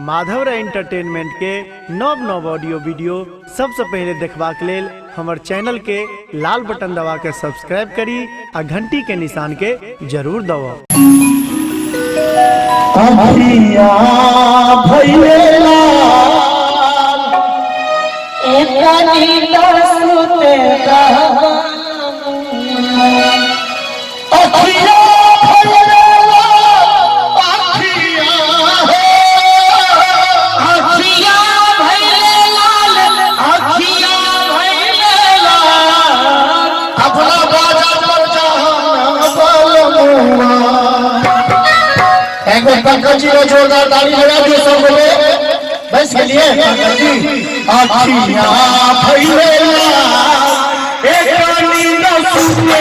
Madhav Rai entertainment के नव नव ऑडियो वीडियो सबसे पहले देखबाक लेल हमर चैनल के लाल बटन दबा के सब्सक्राइब करी आ घंटी के निशान के जरूर दबाउ। अभिया भइले लाल अखिया भइले लाल अखिया हो अखिया भइले लाल अखिया भइले लाल अपना बाजा पर चाहना बलमुआ। एक बार पंकज जी को जोरदार ताली लगा दिए सब बोले बस के लिए पंकज जी। अखिया भइले लाल एक नींद सुने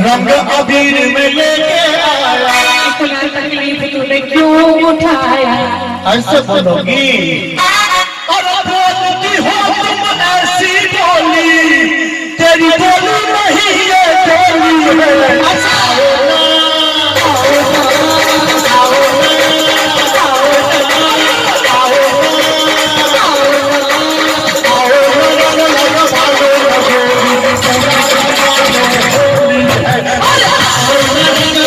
रंग अबीर में लेके आया। इतना तकलीफ तूने क्यों उठाया? ऐसे बोलोगी? अरे बोलती हो तुम ऐसी बोली, तेरी बोली नहीं ये बोली है। आओ ना, आओ ना, आओ ना, आओ ना, आओ ना, आओ ना,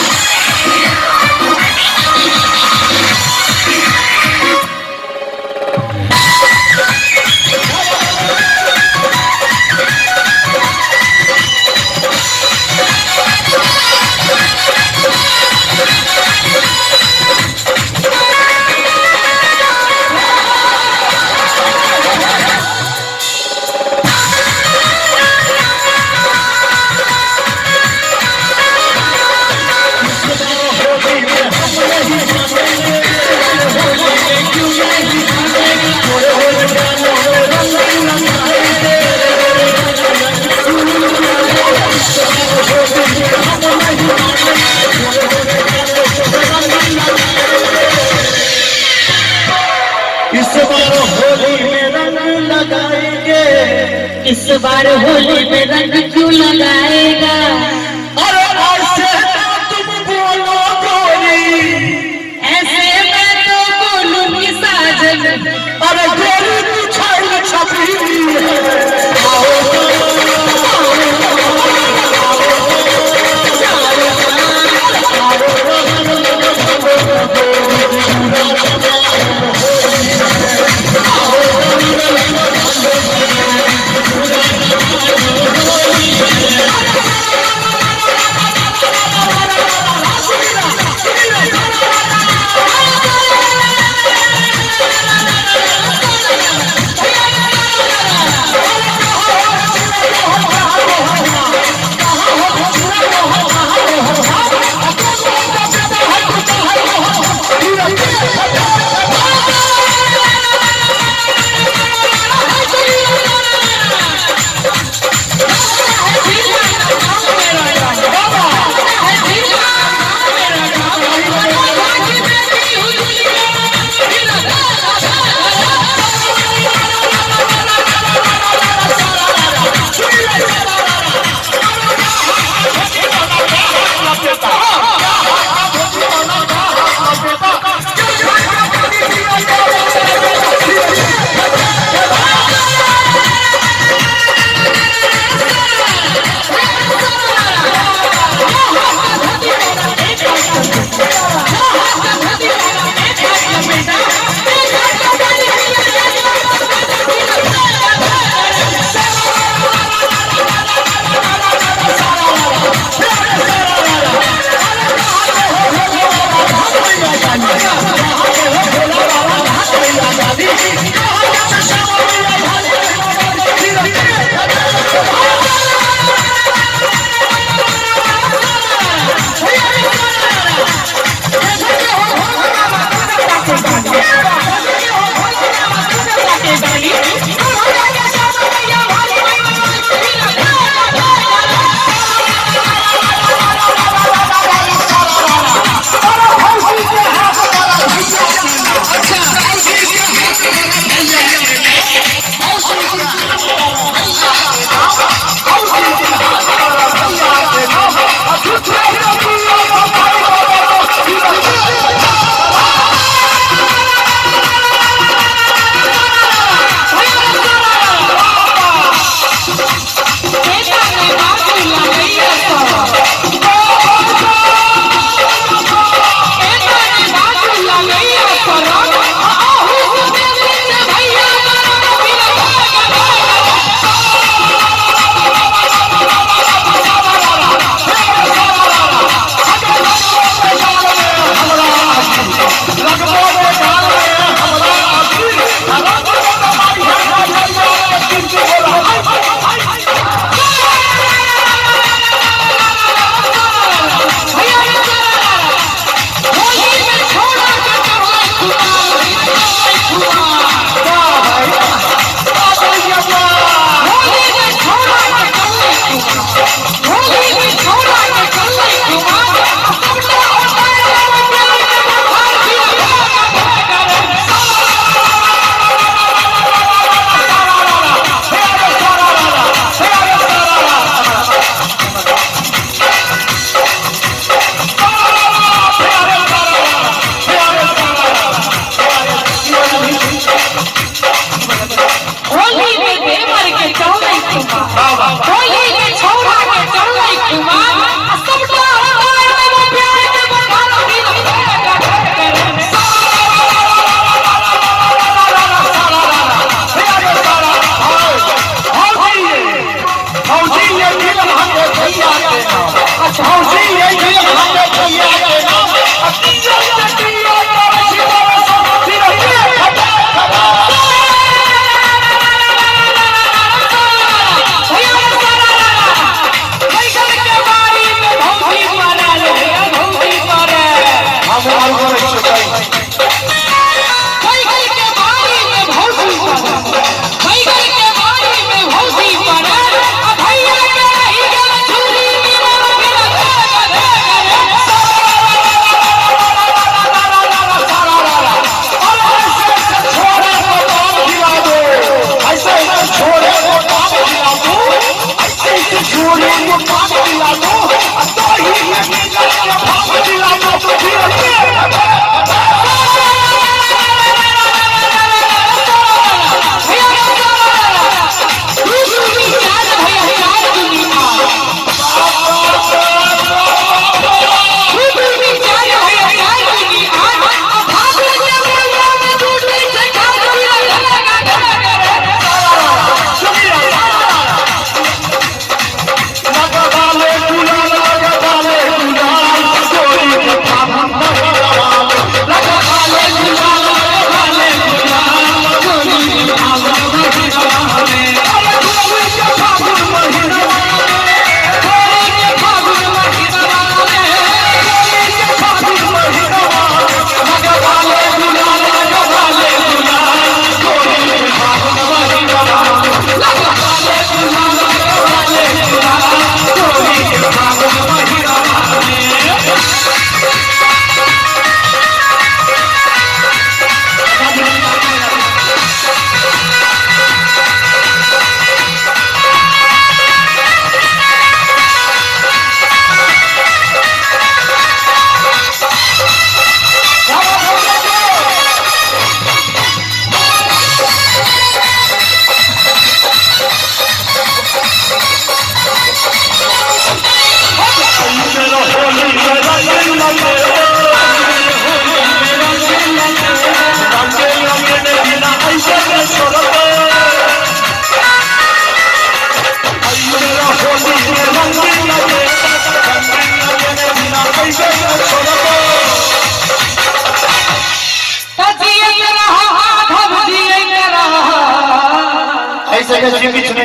आओ ना। इस बार होली में रंग लगाएंगे। इस बार होली में रंग क्यों लगाएगा? अरे ऐसे ना तुम बोलो गोरी, ऐसे मैं तो बोलूंगी साजन। अरे गोरी तू छैल छबीली है। आओ ना, आओ ना, आओ ना, आओ ना।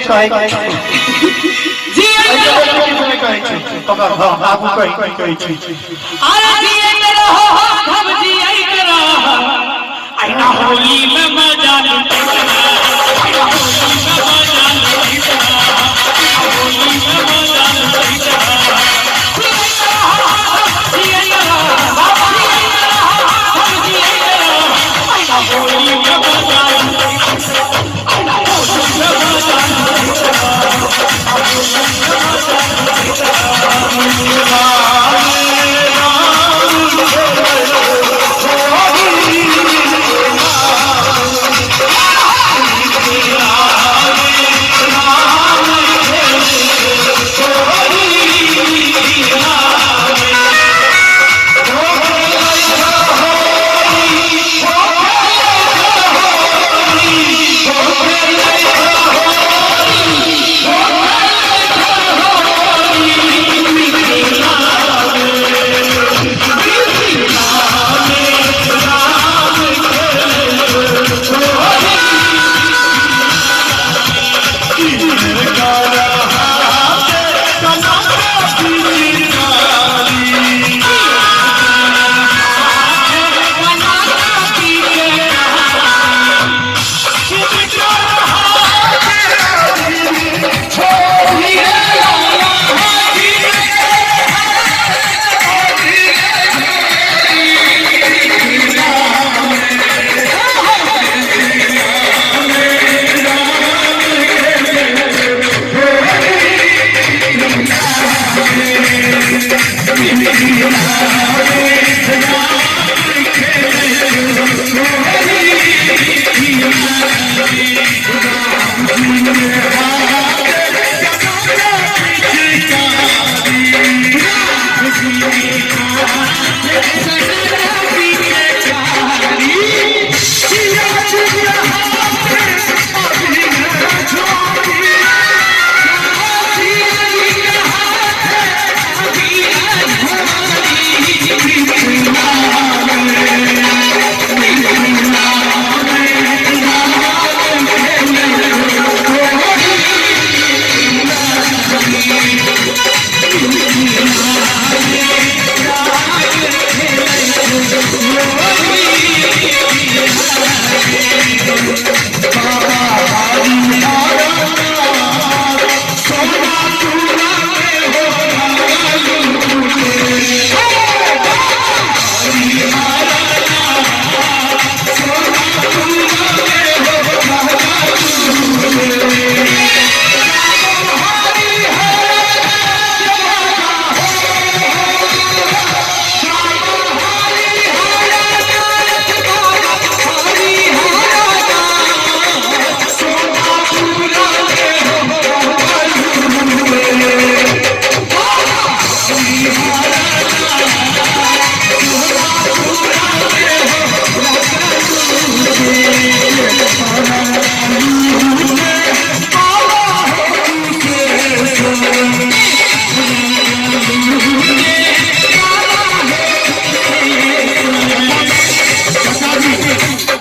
नहि कहै छै। जियत किछु नहि कहै छै। पकड़, हँ, आगू कही, कहै छी। अरे जियत रहो हम जियत रहो, ऐना होली में मजा लुटैत रहो, ऐना होली में मजा लुटैत रहो, ऐना होली में मजा लुटैत रहो। जियत रहो जियत रहो, जियत रहो हम जियत रहो, ऐना होली में मजा लुटैत रहो, ऐना होली में मजा लुटैत रहो, ऐना होली में मजा लुटैत रहो।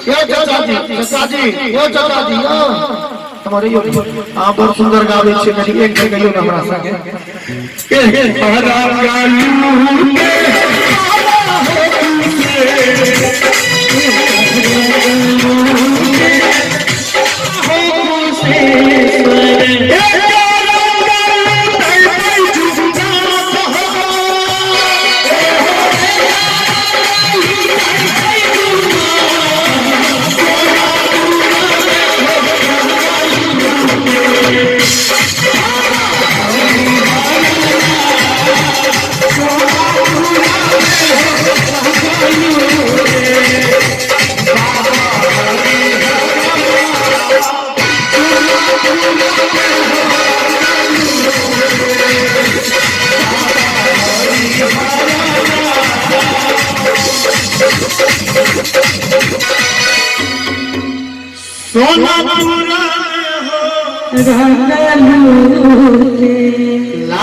यो चाचा जी, चाचा जी, यो चाचा जी, यो हमारे यो अहाँ बड़ सुंदर गाबै छियै, कनि एक बेर कहियौ ने हमरा संगे। ए हरा गालू के सोना पूरा रंगलू के।